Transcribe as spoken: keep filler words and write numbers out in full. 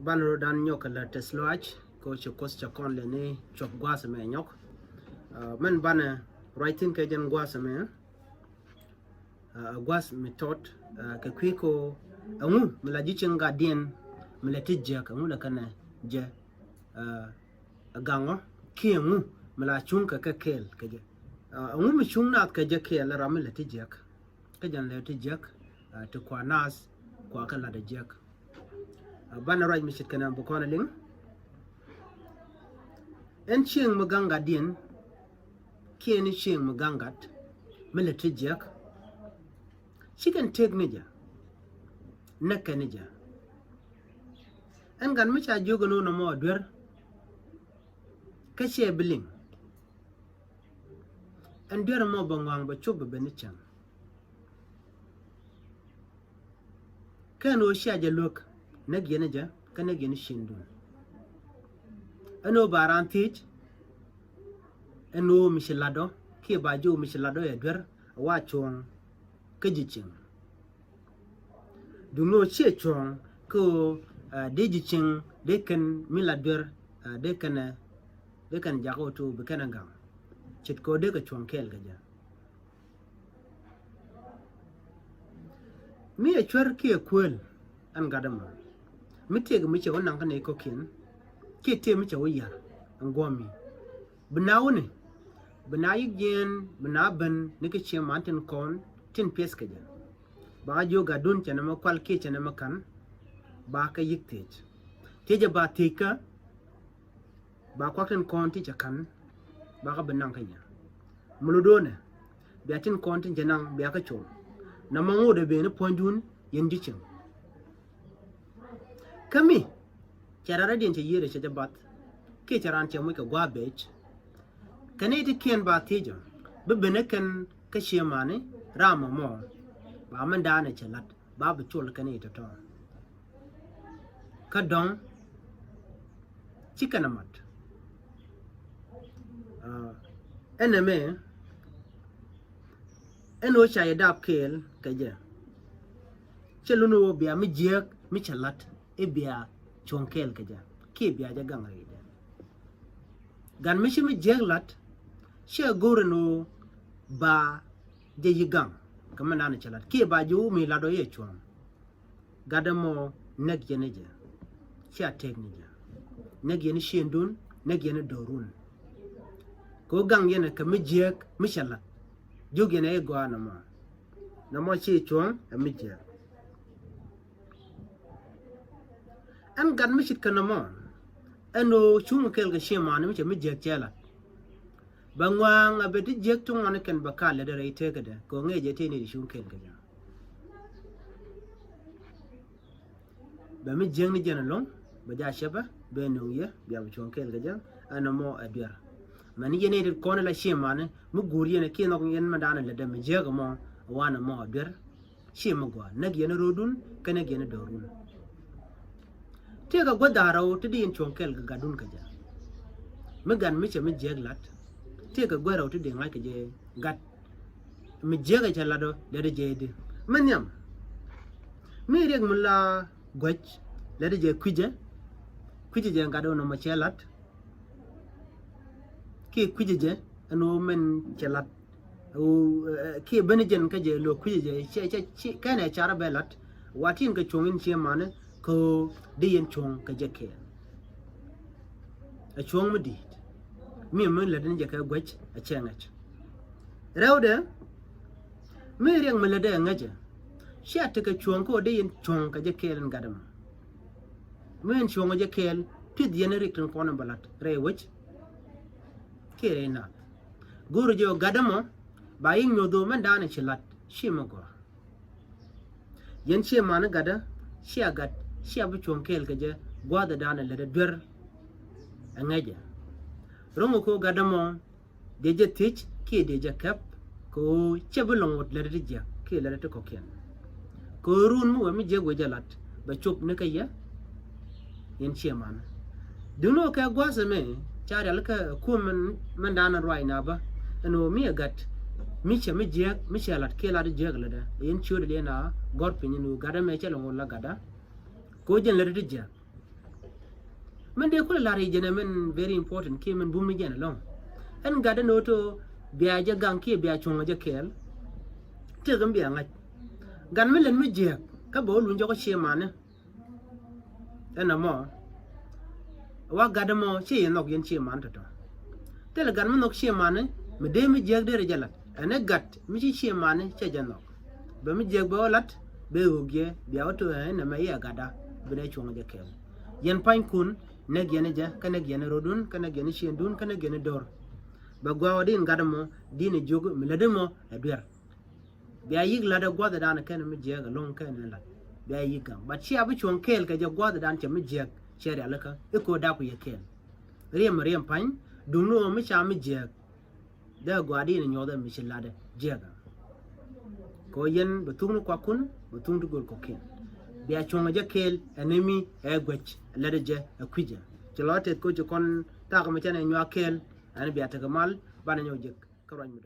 Banɛ rɔ dan nyɔk kɛ lät tɛth lɔaac kɛ ɣöö ci Kuoth cɛ kɔn lɛ ni cuɔp gua̱a̱th ɛmɛ nyɔk. Aa, mɛn banɛ ruac thi̱n kɛ jɛn gua̱a̱th ɛmɛ. Aa, gua̱a̱th mi tɔt, aa, kɛ kui̱ kɛ ɣöö ɛŋu mi la ji̱ cieŋ gatdiɛn mi lɛ ti jiäk, ɛŋu lɛ kɛnɛ jɛ, aa, ɛ gaŋɔ, kiɛ ɛŋu mi la cuŋ kɛ kɛ kɛɛl kɛ jɛ. Aa, ɛŋu mi cuŋ naath kɛ jɛ kɛɛl ram mi lɛ ti jiäk. Kä jɛn lɛ ti jiäk, aa, ti kua naath kua kɛ lat ɛ jiäk. Aa, banɛ ruac mi ce̱tkɛ nɛmɛ bi kɔn ɛ liŋ. Ɛn cieŋ mi gaŋ gatdiɛn kiɛ ɛn cieŋ mi gaŋ gat mi lɛ ti jiäk, ci kɛn tëk ni jɛ, näk kɛn ni jɛ. Ɛn gat mi ca jiök ɛn ɣöö nɔmɔ ɛ duer, kä ciɛ bi liŋ. Ɛn duer ɛmɔ bɛ ŋɔaŋ, bɛ cop, bɛ ben ni cäŋ. Kä ɛn ɣöö cia jɛ luäk, näk yɛn ni jɛ kä näk yɛn ni ciëŋdun. Ɛn ɣöö ba raan thiec ɛn ɣöö mi ci lat ɔ, kiɛ ba ji̱ ɣöö mi ci lat ɔ ɛ duer, ɛ wa cuɔ̱ɔ̱ŋ kä ji̱ cieŋ. Duŋni ɣöö ciɛ cuɔ̱ɔ̱ŋ kä ɣöö, aa, dee ji̱ cieŋ, dee kɛn mi la duer, aa, dee kɛn ɛ, dee kɛn jakä ɣöö ti ɣöö bi kɛn ɛ gaŋ. Ce̱tkɛ ɣöö dee kɛ cuɔ̱ɔ̱ŋ kɛɛl kɛ jɛ. Mi ɛ cuer kiɛ kuël ɛn gat ɛmɔ. Mi tëëk mi cɛ wä naŋ kä nɛy kɔ̱kiɛn, kiɛ tëëk mi cɛ wä ya̱r ɛn guɔ̱ɔ̱mi. Bi na wuni, bi na yi̱k jiɛɛn, bi na ben ni kä ciɛ man tin kɔn tin piɛth kɛ jɛ. Ba jiök gatdun cɛ nɛmɛ kual kiɛ cɛ nɛmɛ ka̱n, ba kɛ yi̱k thiec. Thiecɛ ba thiec kä, ba kuak tin kɔn ti cɛ ka̱n, ba kɛ bi naŋ kä nyɛ. Muludonɛ, bia tin kɔn tin cɛ naŋ, bia kɛ col. Nɔmɔ ŋot ɛ ben ni puɔ̱nydun, yɛn ji̱ cieŋ. Kä mi cɛ raan rɛydiɛn cɛ yiëëdɛ cɛ jɛ bath, kiɛ cɛ raan cɛ moc kɛ gua̱a̱th bec. Kɛn i̱ ti kiɛn ba thiec ɔ, bi ben ɛ kɛn kä ciëmani ram ɛmɔ, ba mɛn daanɛ cɛ la̱t, ba bi col kɛn i̱ tɔ̱tɔ̱. Kä dɔ̱ŋ ci kɛn ɛ mat. Aa, ɛn ɛmɛ, ɛn ɣöö ca yɛ dap kɛɛl kɛ jɛ. Cɛ luni ɣöö bia mi jiääk mi cɛ la̱t i̱ bia cuɔ̱ŋ kɛɛl kɛ jɛ kiɛ bia jɛ gaŋ rɛydɛ. Gat mi ci mi jiääk la̱t, cɛ go̱r ɛn ɣöö ba jɛ yi̱ gaŋ kɛ mɛn daanɛ cɛ la̱t kiɛ ba ji̱ wä mi la̱t ɔ yɛ cuɔ̱ŋ. Gat ɛmɔ näk yɛn ni jɛ, cia tëëk ni jɛ. Näk yɛn ni ciëŋdun, näk yɛn ni do̱run. Kɛ ɣöö gaŋ yɛn kɛ mi jiääk mi cɛ la̱t. Jiök yɛn ɛ i̱ gɔaa nɔmɔ. Nɔmɔ ci cuɔ̱ŋ ɛ mi jiääk. Ɛn gat mi ce̱tkɛ nɔmɔ, ɛn ɣöö cuŋ kɛɛl kɛ ciëmani mi cɛ mi jiääk cɛ la̱t. Bɛ ŋɔaŋ a bɛ ti jiääk ti ŋuan kɛn bɛ kal lɛ dee rɛy tëëkädɛ kɛ ɣöö ŋäcɛ tëë ni ti cuŋ kɛɛl kɛ jɛ. Bɛ mi jiäkni jɛn ɛlɔ̱ŋ bɛ jaa cäpä bɛ nöŋ yɛ bia bi cuɔ̱ŋ kɛɛl kɛ jɛ. Ɛn ɛmɔ ɛ duer. Mɛni yɛn i̱ ti kɔn ila ciëmani mi guur yɛn kiɛ nhɔk yɛn mɛn daanɛ lätdɛ mi jiääk ɛmɔ, ɛ wanɛ mɔ ɛ duer. Ciɛ mi gɔaa, näk yɛn röödun kä näk yɛn do̱run. Tëëkɛ gua̱th da̱ŋ rɛw ti di yɛn cuɔ̱ŋ kɛɛl kɛ gatdun kɛ jɛ. Mi gat mi cɛ mi jiääk la̱t, tëëkɛ gua̱th rɛw ti di ŋa̱c kɛ jɛ gat mi jiääk ɛ cɛ la̱t ɔ lɛt jɛ di. Mi nhiam, mi riɛk mi la guäc lɛt jɛ kui̱cɛ, kui̱cɛ jɛ gat ɔ nɔmɔ cɛ la̱t. Kiɛ kui̱cɛ jɛ ɛn ɣöö mɛn cɛ la̱t. Ɣöö, eh, kiɛ ben jɛn kä jɛ lo̱k kui̱cɛ jɛ cɛ, cɛ, cɛ, kɛnɛ carä bɛ la̱t. Wa tin kɛ cuɔ̱ŋ in ciëmani kɛ ɣöö di yɛn cuɔ̱ŋ kɛ jɛ kɛɛl. Ɛ cuɔ̱ŋ mi di̱i̱t. Mi, mi lätdɛ ni jɛ kɛ guäc ɛ cɛ ŋäc. Rɛwdɛ, mi riɛk mi lätdɛ ɛ ŋäcɛ, cia tekɛ cuɔ̱ŋ kä ɣöö di yɛn cuɔ̱ŋ kɛ jɛ kɛɛl in gat ɛmɔ. Mi yɛn cuɔ̱ŋ kɛ jɛ kɛɛl, pi̱th yɛn rik tin kɔn in bɛ la̱t rɛy wec kiɛ rɛy naath. Go̱o̱rɛ jɛ ɣöö gat ɛmɔ ba yi̱k nyoth ɣöö mɛn daanɛ ci la̱t, ci mi gɔaa. Yɛn ciëmani gatdä, cia gat, cia bi cuɔ̱ŋ kɛɛl kɛ jɛ gua̱a̱th ɛ daanɛ lätdɛ duer ɛ ŋäcɛ. Ro̱ŋ ɛ kɛ ɣöö gatdä mɔ, dee jɛ thiec kiɛ dee jɛ kɛp, kɛ ɣöö cɛ bi lɔ̱ŋ wut lätdɛ ti jiäk kiɛ lätdɛ ti kɔ̱kiɛn. Kɛ ɣöö ruun mi wee mi jiäk wee jɛ la̱t bɛ cop ni kä yɛ. Yɛn ciëmani. Duŋni ɣöö kɛ gua̱a̱th ɛmɛ ca rialikä ɛ kuäär mɛn, mɛn daanɛ ruac na bä. Ɛn ɣöö mi ɛ gat mi cɛ mi jiäk mi cɛ la̱t kiɛ la̱t jiäk lätdä. Yɛn ciötdɛ liɛn a gɔ̱r piny ɛn ɣöö gat ɛmɛ cɛ lɔ̱ŋ wut la gatdä. Kɛ ɣöö jɛn lätdɛ ti jiäk. Min dee kulɛ lar i̱ jɛn ɛ min very important kiɛ min bum ni jɛn ɛlɔ̱ŋ. Ɛn gat ɛn ɣöö to bia jɛ gaŋ kiɛ bia cuɔ̱ŋ jɛ kɛɛl. Tëëk in bia ŋa̱c. Gat mi lɛn mi jiääk kä bɛ wä luny jɔk kä ciëmani. Ɛn ɛmɔ wa gat ɛmɔ ciɛ yɛ nhɔk yɛn ciëmani tɔ̱tɔ̱. Thilɛ gat mi nhɔk ciëmani mi dee mi jiääk derɛ jɛ lat. Ɛn ɛ gat mi ci ciëmani cɛ jɛ nhɔk. Bɛ mi jiääk bɛ wä lat bɛ ɣöök jɛ bia wä to ɛ ɛn ɛmɛ i̱ ɛ gatda. Bi nɛ cuɔ̱ŋ jɛ kɛɛl. Yɛn pa̱nykun näk yɛn jɛ kä näk yɛn rɔ̱dun kä näk yɛn ciëŋdun kä näk yɛn do̱r. Bɛ gua̱a̱k ɔ din gat ɛmɔ din ɛ jiök mi lätdi mɔ ɛ duer. Bia yi̱k la̱t ɛ gua̱thdan kɛn mi jiääk ɛlɔ̱ŋ kɛn ɛ la̱t. Bia yi̱k gaŋ. But cia bi cuɔ̱ŋ kɛɛl kɛ jɛ gua̱thdan cɛ mi jiääk cɛ rialikä. I̱ ko̱ dap kɛ yɛ kɛɛl. Riɛm riɛm pa̱ny duŋni ɣöö mi ca mi jiääk. Dee gɔaa di ni nyuɔth ɛ mi ci latdɛ jiɛk ɛ. Kɛ ɣöö yɛn bɛ thuk ni kuakun bɛ thuk ti göl kɔ̱kiɛn. Bia cuɔ̱ŋ ɛ jɛ kɛɛl ɛ ni mi ɛ guɛc ɛ lätdɛ jɛ ɛ kui̱cɛ. Ci lɔ teth koci kɔn thaak mi canɛ nyuak kɛɛl ɛn bia tekɛ mal banɛ nyɔk jek kä ruac mi